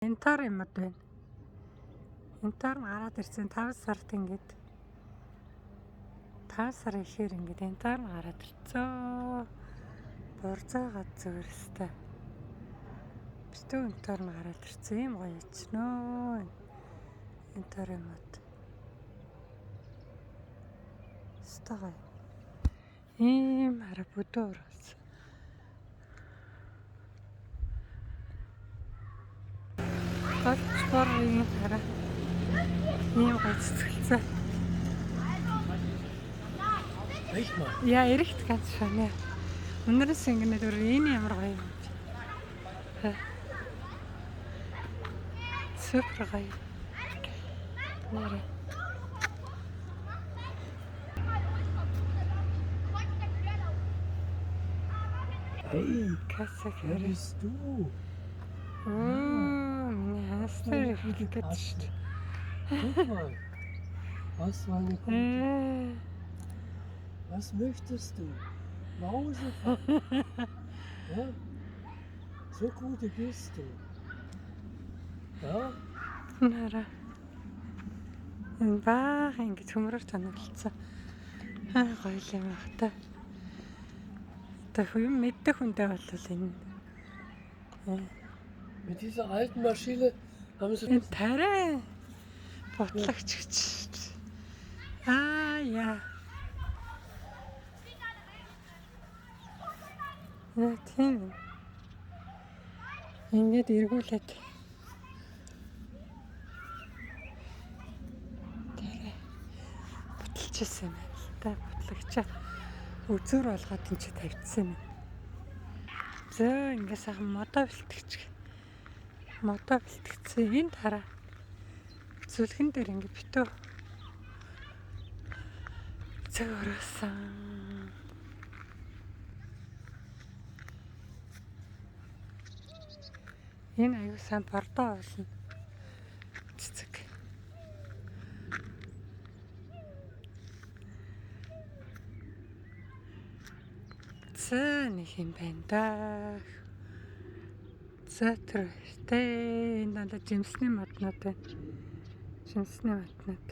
Янтар юмуд байна. Янтар нь гараад ирсэн 5 сард ингээд 5 сар ихээр ингээд янтар нь гараад ирцөө. Борзаагаад зүгээр өстэй. Битүү янтар нь гараад ирсэн юм гоё ичнөө. Янтар юмуд. Өстэй гоё. Ийм хараа бүдүү ургасан. Голч бор ийм хараа. Ийм гоё цэцгэлцээ. Echt mal. Яа, эрэгт ганц шана. Өнөрөөс ингэнэ өөр энэ ямар гоё юм бэ? Ха. Супер гоё. Нэрэ. Hey, Касаг wer хараа. bist du? Оо, миний ханстер их гэж шүү дээ. Guck mal. Was für eine gute. Ээ. Was möchtest du? Mausefahren. Ja? So gute bist du. Ja? Нара. Энэ баах ингэж төмрөөр тоноглолцсон. Аа, гоё л юм ах та. Одоо юм мэддэг хүндээ бол энэ. Mit dieser alten Maschine haben sie. Энэ тариа бутлагч гэж. Аа яа. Яа тийм. Ингээд эргүүлээд тариа буталж исэн юм байна л да. Бутлагчаа үзүүр болгоод энэ чи тавьчихсан юм. Зөө ингээд сайхан модоо бэлтгэж. Модоо бэлтгэсэн. Энд хараа. Зүлгэн дээр ингээд битүү цэг өрөөсөн. Энэ аюу сайн бордоо болно. Цэцэг. За нэг юм байна да. За тэр тэ энэ дандаа жимсний моднууд байна. Жимсний моднууд.